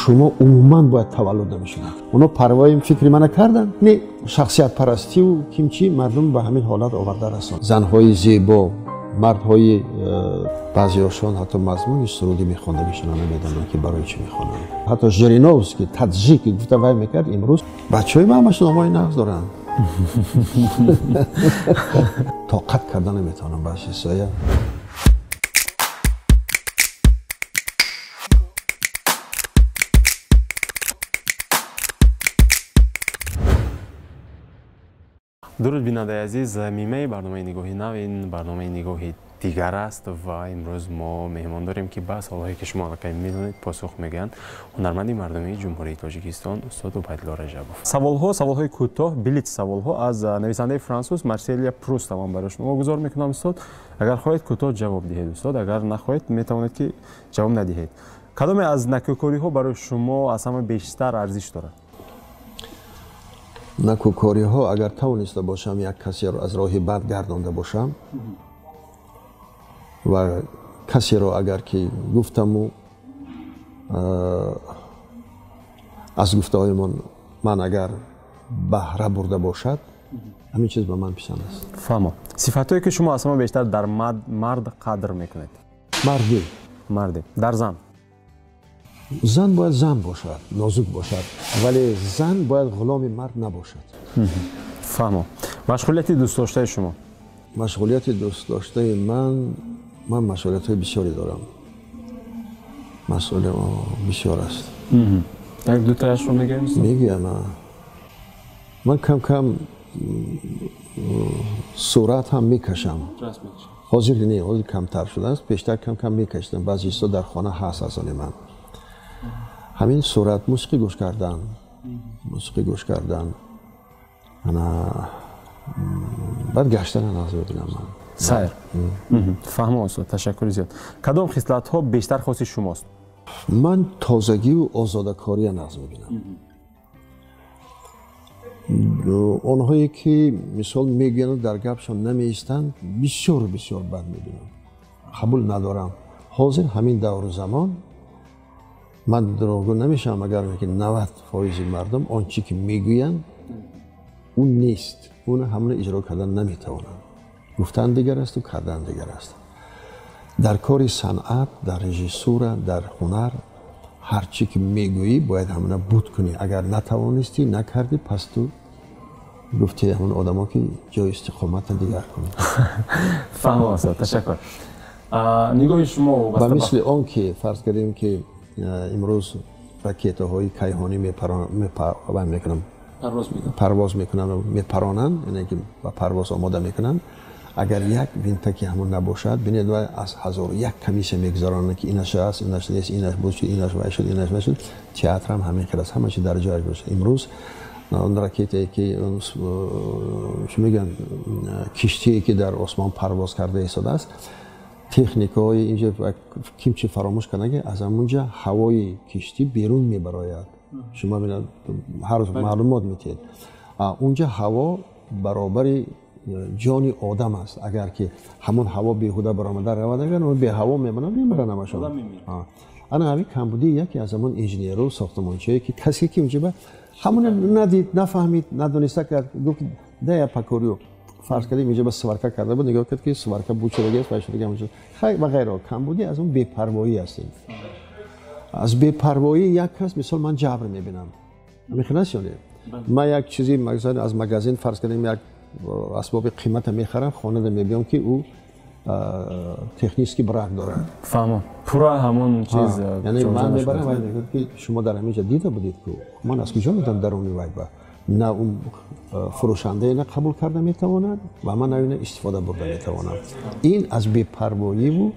Шумо умуман бояд таваллуд намешудед. Оно парвои фикри мана карданд? Не, шахсиятпарастию кимчи мардум ба ҳамин ҳолат оварда расонд. Занҳои зебо, мардҳои баъзеҳошон ҳатто мазмуни суруди мехондагишонро намедонанд, ки барои чӣ мехонанд. Ҳатто Жириновский таджик гуфта вай мекард, имрӯз бачаҳои ма ҳамаш номҳои нағз доранд. Тоқат карда наметавонам баъзе чизҳоя. Дуруд, бинандаи азиз, замимаи барномаи Нигоҳи нав ин барномаи Нигоҳи дигар аст ва имрӯз мо меҳмон дорем, ки ба саволҳое, ки шумо аллакай медонед, посух мегӯянд. Ҳунарманди мардумии Ҷумҳурии Тоҷикистон устод Убайдулло Раҷабов. Саволҳо саволҳои кӯтоҳ, блиц саволҳо аз нависандаи франсуз Марселия Пруст ман барои шумо гузор мекунам, устод. Агар хоҳед, кӯтоҳ ҷавоб диҳед, устод, агар нахоҳед, метавонед, ки ҷавоб надиҳед. Кадоме аз накӯкориҳо барои шумо аз ҳама бештар арзиш дорад? Накӯкориҳо, агар тавониста бошам як касеро аз роҳи бад гардонда бошам ва касеро агар ки гуфтаму аз гуфтаҳои ман агар баҳра бурда бошад, ҳамин чиз ба ман писанд аст. Фаҳмо. Сифатҳое, ки шумо аз ҳама бештар дар мард қадр мекунед? Мардӣ. Мардӣ. Дар зан? Зан бояд зан бошад, нозук бошад, вале зан бояд ғуломи мард набошад. Фаҳмо. Машғулияти дӯстдоштаи шумо? Машғулияти дӯстдоштаи ман, ман машғулиятҳои бисёре дорам. Масъулият бисёр аст. Як дутаашро мегӯем? Мегӯям. Ман кам-кам сурат ҳам мекашам. Ҳозир не, ҳозир камтар шудааст. Пештар кам-кам мекашидам. Баъзе чизҳо дар хона ҳаст аз они ман. Ҳамин сурат, мусиқӣ гӯш кардан, мусиқӣ гӯш кардан, ана баъд гаштана нағз мебинам ман. Сайр. Фаҳмо, устод, ташаккури зиёд. Кадом хислатҳо бештар хоси шумост? Ман тозагиву озодакория нағз мебинам. Онҳое ки мисол мегӯянд, дар гапшон намеистанд, бисёр бисёр бад мебинам, қабул надорам. Ҳозир ҳамин давру замон ман дурӯғгӯ намешавам, агар ки 90% мардум он чӣ ки мегӯянд, ӯ нест, ӯна ҳамона иҷро кардан наметавонанд. Гуфтан дигар асту кардан дигар аст. Дар кори санъат, дар режиссура, дар ҳунар ҳар чӣ ки мегӯӣ, бояд ҳамона буд кунӣ. Агар натавонистӣ, накардӣ, пас ту гуфти ҳамон одамо, ки ҷои истиқомата дигар кунӣ. Фаҳмо, устод, ташаккур. Нигоҳи шумо ба мисли он ки фарз кардем, ки имрӯз ракетаҳои кайҳонӣ мекунанд, парвоз мекунанд, мепаронанд, яъне ки ба парвоз омода мекунанд. Агар як винтаки ҳамон набошад, бинед, вай аз ҳазору як комиссия мегузаронанд, ки инаш аст, инаш нест, инаш буд шуд, инаш вай шуд, инаш нашуд. Театрам ҳамин хел аст, ҳама чи дар ҷояш бошад. Имрӯз он ракетае ки, чӣ мегӯянд, киштие ки дар осмон парвоз карда истодааст, техникаҳои инҷа ким чи фаромӯш кардан, ки аз ҳамунҷа ҳавои киштӣ берун мебарояд. Шумо ҳар рӯз маълумот метиҳед, унҷа ҳаво баробари ҷони одам аст. Агар ки ҳамон ҳаво беҳуда баромада равад, агар беҳаво мемонад, мемиранд ҳамашон. Ана ҳамин камбудии яке аз ҳамон инженеру сохтмончие, ки касе ки унҷа ҳамон надид, нафаҳмид, надониста кард, гуфт: «Да я покурю». Фарз кардем, инҷа ба сварка карда буд, нигоҳ кард, ки сварка буд шудагиаст, вай шудагӣ хай ва ғайро. Камбудӣ аз он бепарвоӣ ҳастем. Аз бепарвоӣ як кас, мисол, ман ҷабр мебинам. Ҳамин аст ё не? Ман як чизи аз магазин, фарз кардем, як асбоби қимата мехарам, хонада мебиём, ки ӯ технический брак дорад. Фаҳмо, пурра ҳамон чиз. Яъне ман мебарам, вай мегӯяд, ки шумо дар ҳамин ҷа дида будед ку. Ман аз куҷо медонам? Даруни вай ба на ӯ фурӯшандаи на қабул карда метавонад ва ман на ина истифода бурда метавонам. Ин аз бепарвоиву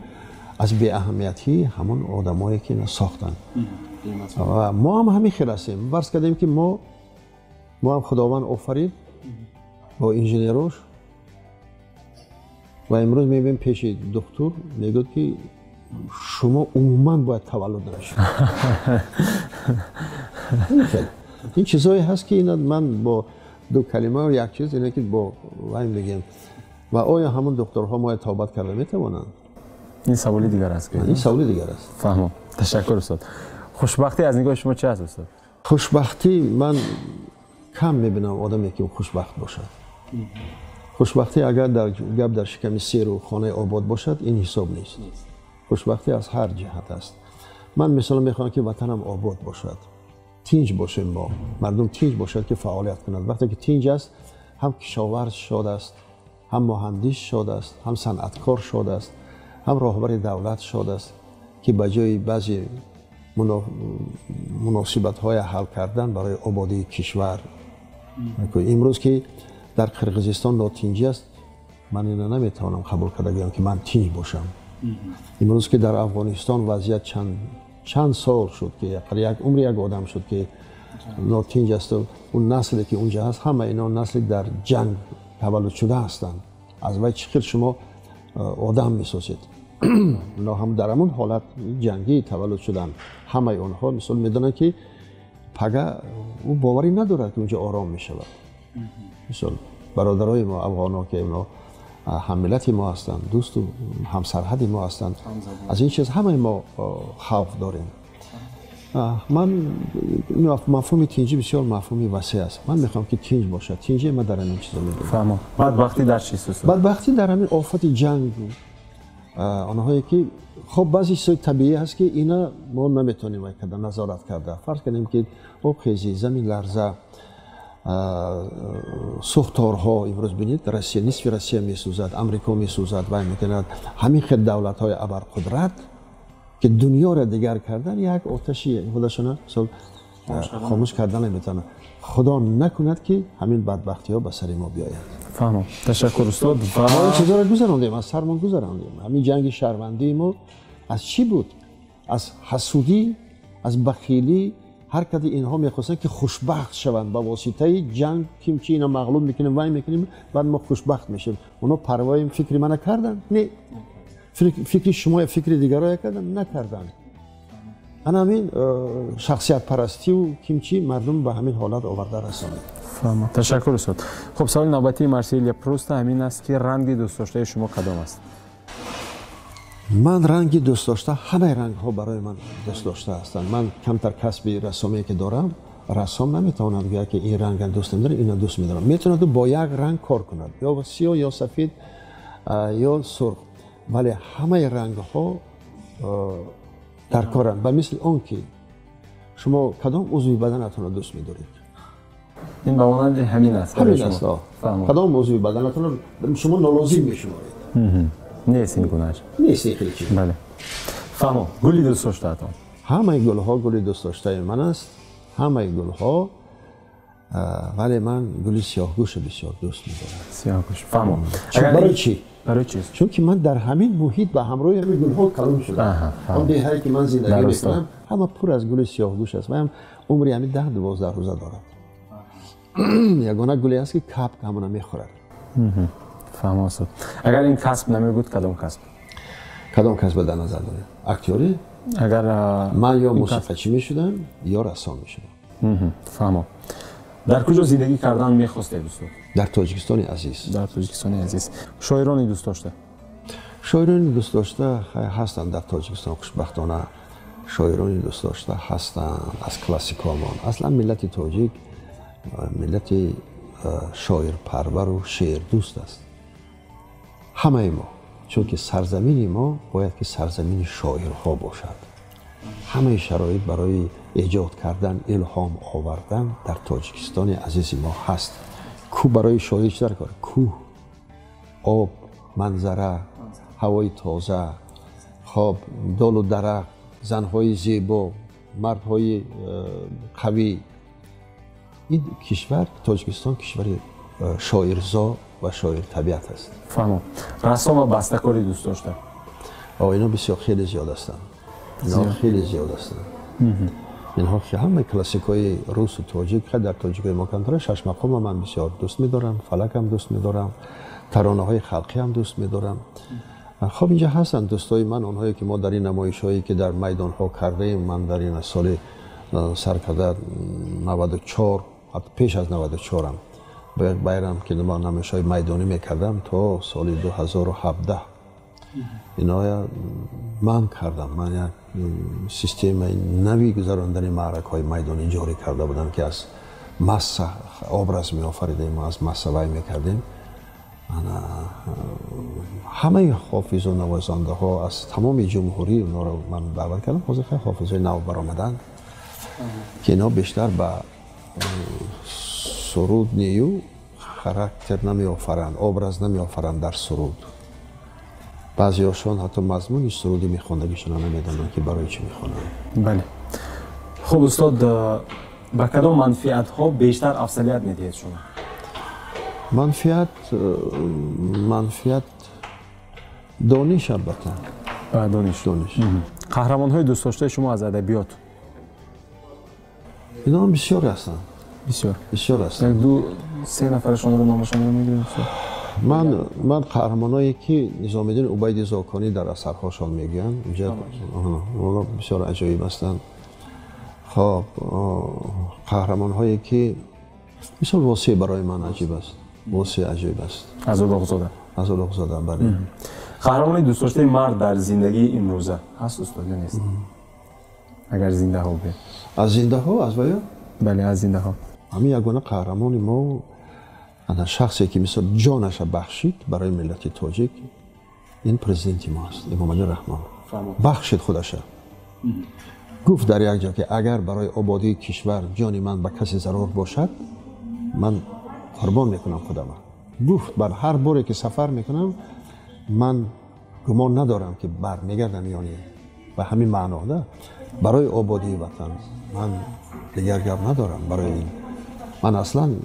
аз беаҳамиятии ҳамон одамое, ки ина сохтанд. Ва мо ҳам ҳамин хел ҳастем. Фарз кардем, ки мо ҳам Худованд офарид бо инженерош ва имрӯз мебинем, пеши духтур мегӯяд, ки шумо умуман бояд таваллуд намешуд. Ин чизҳое ҳаст, ки ина ман бо ду калима як чиз ине, ки бо вай мегӯем. Ва оё ҳамон духтурҳо моя тавбат карда метавонанд? Ин саволи дигар аст. Ин саволи дигар аст. Фаҳмом, ташаккур, устод. Хушбахтӣ аз нигоҳи шумо чи аст, устод? Хушбахтӣ ман кам мебинам одаме ки хушбахт бошад. Хушбахтӣ агар гап дар шиками серу хонаи обод бошад, ин ҳисоб нест. Хушбахтӣ аз ҳар ҷиҳат аст. Ман мисол мехоҳам ки ватанам обод бошад, тинҷ бошем мо, мардум тинҷ бошад ки фаъолият кунад. Вақте ки тинҷ аст, ҳам кишоварз шод аст, ҳам муҳандис шод аст, ҳам санъаткор шод аст, ҳам роҳбари давлат шод аст, ки ба ҷои баъзе муносибатҳои ҳал кардан барои ободии кишвар. Имрӯз ки дар Қирғизистон нотинҷӣ аст, ман ина наметавонам қабул карда гӯям ки ман тинҷ бошам. Имрӯз ки дар Афғонистон вазъият чанд сол шуд ки як умри як одам шуд ки нотинҷ аст, он насле ки унҷа ҳаст, ҳама ино насли дар ҷанг таваллуд шуда ҳастанд. Аз вай чӣ хел шумо одам месозед? Онҳо ҳам дар ҳамон ҳолат ҷангӣ таваллуд шуданд. Ҳамаи онҳо мисол медонанд ки пага ӯ боварӣ надорад ки унҷа ором мешавад. Мисол бародарои мо афғонҳо ки онҳо ҳаммиллати мо ҳастанд, дӯсту ҳамсарҳади мо ҳастанд, аз ин чиз ҳамаи мо хавф дорем. Ман мафҳуми тинҷӣ бисёр мафҳуми васеъ аст. Ман мехоҳам ки тинҷ бошад. Тинҷӣ ман дар ҳамин чизо медонам. Фаҳмам. Бадбахтӣ дар чист, устод? Бадбахтӣ дар ҳамин офати ҷанг, онҳое ки хоб баъзе чизҳои табиӣ ҳаст ки ина мо наметавонем вай карда, назорат карда. Фарз кунем ки обхезӣ, замин ларза, сӯхторҳо. Имрӯз бинед, Россия, нисфи Россия месӯзад, Амрико месӯзад, вай мекунад. Ҳамин хел давлатҳои абарқудрат ки дунёро дигар кардан, як оташи худашона мисол хомӯш кардан наметавонад. Худо накунад ки ҳамин бадбахтиҳо ба сари мо биёяд. Фаҳмам. Ташаккур, устод. Мо ин чизҳоро гузарондем, аз сармон гузарондем. Ҳамин ҷанги шаҳрвандии мо аз чӣ буд? Аз ҳасудӣ, аз бахилӣ. Ҳар каде инҳо мехостанд ки хушбахт шаванд ба воситаи ҷанг, ким чи ина мағлуб мекунем, вай мекунем, баъд мо хушбахт мешавем. Онҳо парвои фикри мана карданд? Не. Фикри шумо фикри дигарое карданд? Накарданд. Ана ҳамин шахсиятпарастию кимчи мардум ба ҳамин ҳолат оварда расонид. Фаҳмам. Ташаккур, устод. Хуб, саволи навбатии Марселия Пруста ҳамин аст ки ранги дӯстдоштаи шумо кадом аст? Ман ранги дӯстдошта, ҳамаи рангҳо барои ман дӯстдошта ҳастанд. Ман камтар касби рассомие ки дорам, рассом наметавонад гӯяд ки ин ранга дӯст намедорам, ина дӯст медорам. Метавонад бо як ранг кор кунад, ё сиёҳ, ё сафед, ё сурх, вале ҳамаи рангҳо дар коранд. Ба мисли он ки шумо кадом узви баданатонро дӯст медоред? Ин ба монанди ҳамин аст. Ҳамин аст. Кадом узви баданатонро шумо нолозим мешуморед? Нест ин гунааш. Нест ин хеле чиз. Бале. Фаҳмам. Гули дӯстдоштаатон? Ҳамаи гулҳо гули дӯстдоштаи ман аст. Ҳамаи гулҳо, вале ман гули сиёҳгӯшро бисёр дӯст медорам. Сиёҳгӯш. Фаҳмам. Барои чӣ? Барои чӣ? Чунки ман дар ҳамин муҳит ба ҳамроҳи ҳамин гулҳо калон шудам. Он деҳае ки ман зиндагӣ мекунам, ҳама пур аз гули сиёҳгӯш аст. Ваям умри ҳамин 10-12 рӯза дорад. Ягона гуле аст ки капк ҳамона мехӯрад. Фаҳмам, устод. Агар ин касб намебуд, кадом касб? Кадом касб дар назар доред? Актёрӣ? Агар ман ё мусиқачӣ мешудам, ё рассом мешудам. Фаҳмам. Дар куҷо зиндагӣ кардан мехостед, устод? Дар Тоҷикистони азиз. Дар Тоҷикистони азиз. Шоирони дӯстдошта? Шоирони дӯстдошта ҳастанд дар Тоҷикистон, хушбахтона. Шоирони дӯстдошта ҳастанд аз классикомон. Аслан миллати тоҷик миллати шоирпарвару шеърдӯст аст. Ҳамаи мо, чунки сарзамини мо бояд ки сарзамини шоирҳо бошад. Ҳамаи шароит барои эҷод кардан, илҳом овардан дар Тоҷикистони азизи мо ҳаст. Кӯҳ барои шоир чӣ дар кор? Кӯҳ, об, манзара, ҳавои тоза, хоб, долу дарахт, занҳои зебо, мардҳои қавӣ. Ин кишвар, Тоҷикистон, кишвари шоирзо ва шоиртабиат аст. Фаҳмам. Рассом ва бастакори дӯст дошта? Инҳо бисёр хеле зиёд ҳастанд. Инҳо хеле зиёд ҳастанд. Инҳо ҳамаи классикҳои русу тоҷик, дар тоҷикҳои мо камтара, шашмақома ман бисёр дӯст медорам, фалакам дӯст медорам, таронаҳои халқиам дӯст медорам. Хоб, инҷа ҳастанд дӯстои ман, онҳое ки мо дар ин намоишҳое ки дар майдонҳо кардаем, ман дар ин соли сар карда 94, ҳатто пеш аз 94-ам байрам ки мо намоишҳои майдонӣ мекардам то соли 2017. Инҳоя ман кардам. Ман як системаи нави гузарондани маъракаҳои майдонӣ ҷорӣ карда будам, ки аз масса образ меофаридем, аз масса вай мекардем. Ҳамаи ҳофизу навозандаҳо аз тамоми ҷумҳурӣ онҳоро ман даъват кардам. Ҳозир хеле ҳофизҳои нав баромаданд, ки инҳо бештар ба суруд нею характер намеофаранд, образ намеофаранд дар суруд. Баъзеҳошон ҳатто мазмуни суруди мехондагишонро намедонанд, ки барои чӣ мехонанд. Бале. Хуб устод, ба кадом манфиатҳо бештар афзалият медиҳед шумо? Манфиат дониш, албатта. Дониш. Қаҳрамонҳои дӯстдоштаи шумо аз адабиёт? Инҳо бисёр ҳастанд. Бисёр. Бисёр ҳастанд. Як ду се нафарашонро номашонро мегирем. Ман қаҳрамоное ки Низомиддин Убайди Зоконӣ дар асарҳошон мегӯянд, онҳо бисёр аҷоиб ҳастанд. Хоб, қаҳрамонҳое ки мисол Восеъ барои ман аҷиб аст. Восеъ аҷоиб аст. Аз Улуғзода. Аз Улуғзода, бале. Қаҳрамони дӯстдоштаи мард дар зиндагии имрӯза ҳаст устод ё нест? Агар зиндаҳо бе. Аз зиндаҳо, аз ваё? Бале, аз зиндаҳо. Ҳамин ягона қаҳрамони мо ана шахсе ки мисол ҷонаша бахшид барои миллати тоҷик, ин президенти мо аст, Эмомалӣ Раҳмон. Бахшид худаша. Гуфт дар як ҷо ки агар барои ободии кишвар ҷони ман ба касе зарур бошад, ман қурбон мекунам худама. Гуфт бар ҳар боре ки сафар мекунам, ман гумон надорам ки бармегардам ё не. Ба ҳамин маъно да барои ободии ватан ман дигар гап надорам. Барои ин ман аслан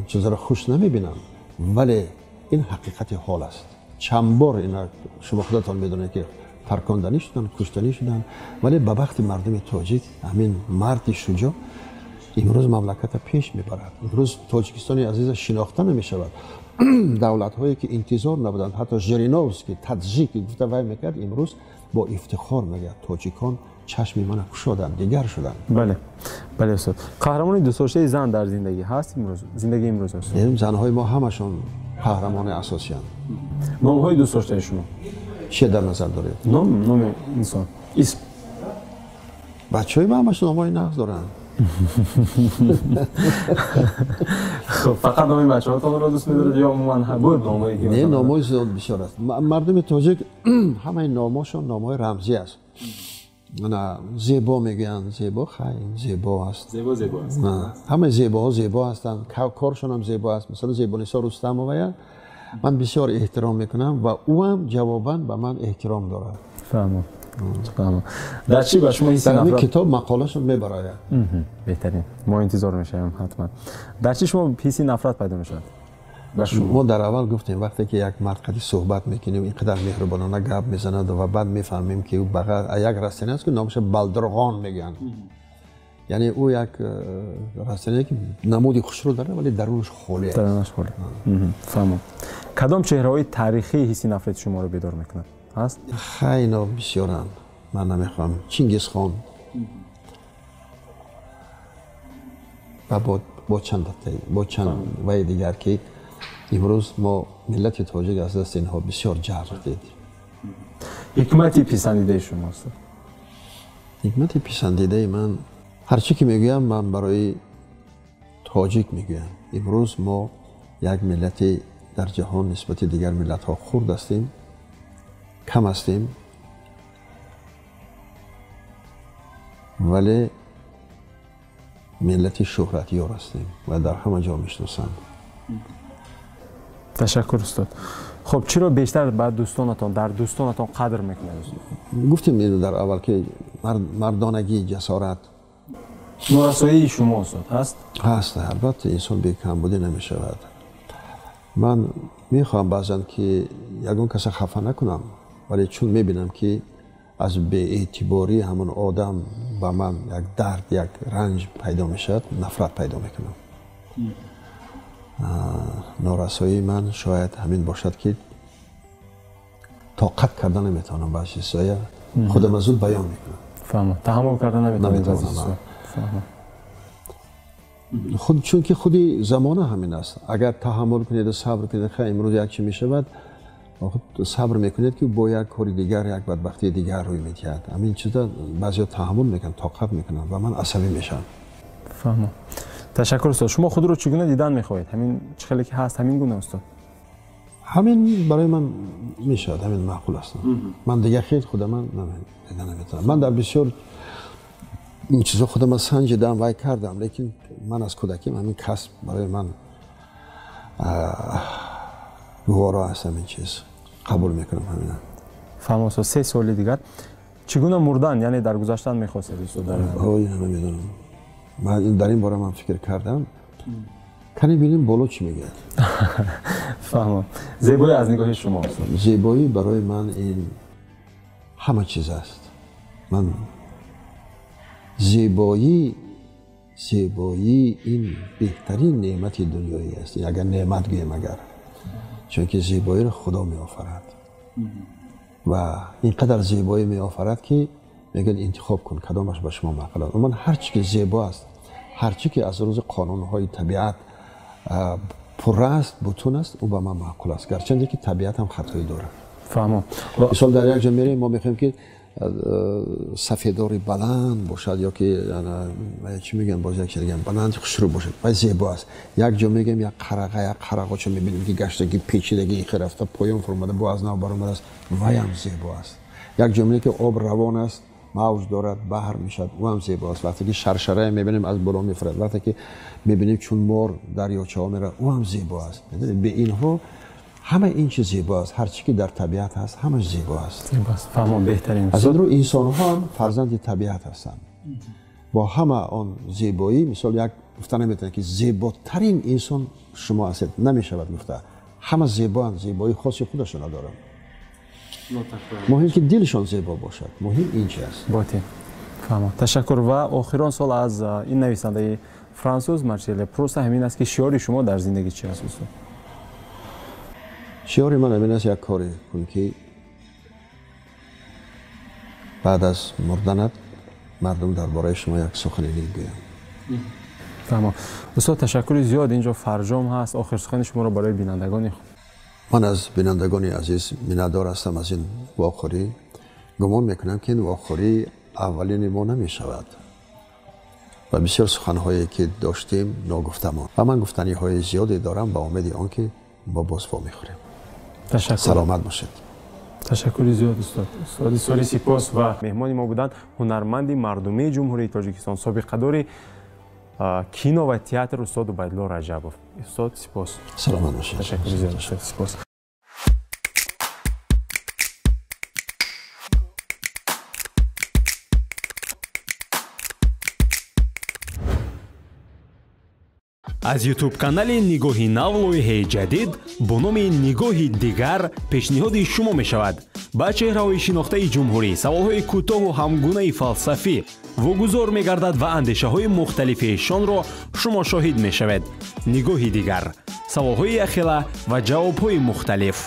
чизро хуш намебинам, вале ин ҳақиқати ҳол аст. Чанд бор ина шумо худатон медонед ки тарконданӣ шуданд, куштанӣ шуданд, вале ба бахти мардуми тоҷик ҳамин марди шуҷоъ имрӯз мамлакатро пеш мебарад. Имрӯз Тоҷикистони азиза шинохта намешавад. Давлатҳое ки интизор набуданд, ҳатто Жириновский таджик гуфта вай мекард, имрӯз бо ифтихор мегӯяд тоҷикон чашми мана кушоданд, дигар шуданд. Бале, бале устод. Қаҳрамони дӯстдоштаи зан дар зиндагӣ ҳаст имрӯз? Зиндагии имрӯз аст? Занҳои мо ҳамашон қаҳрамони асосиянд. Номҳои дӯстдоштаи шумо? Чие дар назар доред? Ном, номи инсон. Исм. Бачаҳои ма ҳамашон номҳои нағз доранд. Хуб, фақат номи бачаҳотонро дӯст медоред ё умуман буд номҳое ки? Не, номҳои зиёд бисёр аст. Мардуми тоҷик ҳамаи номҳошон номҳои рамзӣ аст. Зебо мегӯянд, зебо, хай, зебо аст. Зебо, зебо аст. Ҳамаи зебоҳо зебо ҳастанд, коршон ҳам зебо аст. Масалан, Зебонисо Рустамовая ман бисёр эҳтиром мекунам ва ӯ ҳам ҷавобан ба ман эҳтиром дорад. Фаҳмам. Дар чӣ ба шумо ҳисси нафрат? Дар китоб мақолашон мебарояд. Беҳтарин. Мо интизор мешавем ҳатман. Дар чӣ шумо ҳисси нафрат пайдо мешавад? Мо дар аввал гуфтем вақте ки як мард қади суҳбат мекунем, ин қадар меҳрубонона гап мезанад ва баъд мефаҳмем ки ӯ як растани аст ки номаша балдурғон мегӯянд. Яъне ӯ як растание ки намуди хушрӯ дорад, вале дарунаш холӣ аст. Дарунаш холӣ. Фаҳмам. Кадом чеҳраҳои таърихӣ ҳисси нафрати шуморо бедор мекунад? Ҳаст? Хай, ино бисёранд. Ман намехоҳам. Чингизхон ва бо чанд бо чанд ваи дигар ки имрӯз мо миллати тоҷик аз дасти инҳо бисёр ҷабр дидем. Ҳикмати писандидаи шумо аст? Ҳикмати писандидаи ман ҳар чӣ ки мегӯям, ман барои тоҷик мегӯям. Имрӯз мо як миллати дар ҷаҳон нисбати дигар миллатҳо хурд ҳастем, кам ҳастем, вале миллати шӯҳратёр ҳастем ва дар ҳама ҷо мешиносанд. Ташаккур устод. Хуб, чиро бештар ба дӯстонатон, дар дӯстонатон қадр мекунед? Гуфтем инро дар аввал ки мардонагӣ, ҷасорат. Норасоии шумо устод ҳаст? Ҳаст, албатта инсон бекамбудӣ намешавад. Ман мехоҳам баъзан ки ягон каса хафа накунам, вале чун мебинам ки аз беэътибории ҳамон одам ба ман як дард, як ранҷ пайдо мешавад, нафрат пайдо мекунам. Норасоии ман шояд ҳамин бошад ки тоқат карда наметавонам баъзе чизҳоя, худам аз зуд баён мекунам. Фаҳмам. Таҳаммул карда наметавонед баъзе чизҳо. Фаҳмам. Худ чунки худи замона ҳамин аст. Агар таҳаммул кунед, сабр кунед, хай имрӯз як чи мешавад, Сабр мекунед ки бо як кори дигар, як бадбахтии дигар рӯй медиҳад. Ҳамин чиза баъзеҳо таҳаммул мекунанд, тоқат мекунанд ва ман асабӣ мешавам. Фаҳмам. Ташаккур устод. Шумо худро чӣ гуна дидан мехоҳед? Ҳамин чӣ хеле ки ҳаст, ҳамин гуна устод? Ҳамин барои ман мешавад, ҳамин маъқул аст. Ман дигар хел худа ман дида наметавонам. Ман дар бисёр ин чизо худама санҷидам, вай кардам, лекин ман аз кӯдаким ҳамин касб барои ман гуворо аст, ҳамин чиз. Қабул мекунам ҳамина. Фаҳмам устод. Се суоли дигар. Чӣ гуна мурдан, яъне дар гузаштан мехостед устод? Намедонам. Ман дар ин бора ман фикр кардам. Кани бинем боло чӣ мегӯяд. Фаҳмам. Зебоӣ аз нигоҳи шумо устод? Зебоӣ барои ман ин ҳама чиз аст. Ман зебоӣ ин беҳтарин неъмати дунёӣ аст. Агар неъмат гӯем агар. Чунки зебоиро Худо меофарад. Ва ин қадар зебоӣ меофарад ки мегӯяд интихоб кун кадомаш ба шумо маъқул аст. Умуман ҳар чӣ ки зебо аст, ҳар чӣ ки аз рӯзи қонунҳои табиат пурра аст, бутун аст, ӯ ба ман маъқул аст. Гарчанде ки табиат ҳам хатоӣ дорад. Фаҳмам. Мисол дар як ҷо мерем, мо мехоҳем ки сафедори баланд бошад ё ки чӣ мегӯям, боз як чиз дигар баланд хушрӯ бошад ва зебо аст. Як ҷо мегӯем як қараға, як қарағоча мебинем ки гаштагӣ, печидагӣ хел рафта поён фуромада, бо аз нав баромадааст, ваям зебо аст. Як ҷо мебинем ки об равон аст, мавҷ дорад, баҳр мешавад, ӯ ҳам зебо аст. Вақте ки шаршарае мебинем аз боло мефурад, вақте ки мебинем чун мор дарёчаҳо меравад, ӯ ҳам зебо аст. Бе инҳо ҳама ин чиз зебо аст. Ҳар чӣ ки дар табиат ҳаст, ҳамаш зебо аст. Зебо аст. Фаҳмам, беҳтарин. Аз ин рӯ инсонҳо ҳам фарзанди табиат ҳастанд. Бо ҳама он зебоӣ, мисол як гуфта наметавонад ки зеботарин инсон шумо ҳастед, намешавад гуфта. Ҳама зебоанд, зебоии хоси худашонро доранд. Муҳим ки дилшон зебо бошад, муҳим ин чи аст. Ботин. Фаҳмам. Ташаккур. Ва охирон суол аз ин нависандаи франсуз Марселе Пруст ҳамин аст ки шиори шумо дар зиндагӣ чи аст устод? Шиори ман ҳамин аст: як коре кун ки баъд аз мурданат мардум дар бораи шумо як сухани нек гӯянд. Фаҳмам. Устод, ташаккури зиёд. Инҷо фарҷом ҳаст. Охир сухани шуморо барои бинандагони ман аз бинандагони азиз миннатдор ҳастам аз ин вохӯрӣ. Гумон мекунам ки ин вохӯрӣ аввалини мо намешавад ва бисёр суханҳое ки доштем ногуфта монд ва ман гуфтаниҳои зиёде дорам ба умеди он ки мо боз вомехӯрем. Ташаккур. Саломат бошед. Ташаккури зиёд устод. Устоди соли сипос. Ва меҳмони мо буданд ҳунарманди мардумии Ҷумҳурии Тоҷикистон, собиқадори кино ва театр устод Убайдулло Раҷабов. Устод, сипос. Саломат бошед. Ташаккури зиёд устод, сипос. Аз YouTube-канали Нигоҳи нав лоиҳаи ҷадид бо номи Нигоҳи дигар пешниҳоди шумо мешавад. Ба чеҳраҳои шинохтаи ҷумҳурӣ саволҳои кӯтоҳу ҳамгунаи фалсафӣ вогузор мегардад ва андешаҳои мухталифи эшонро шумо шоҳид мешавед. Нигоҳи дигар, саволҳои яхела ва ҷавобҳои мухталиф.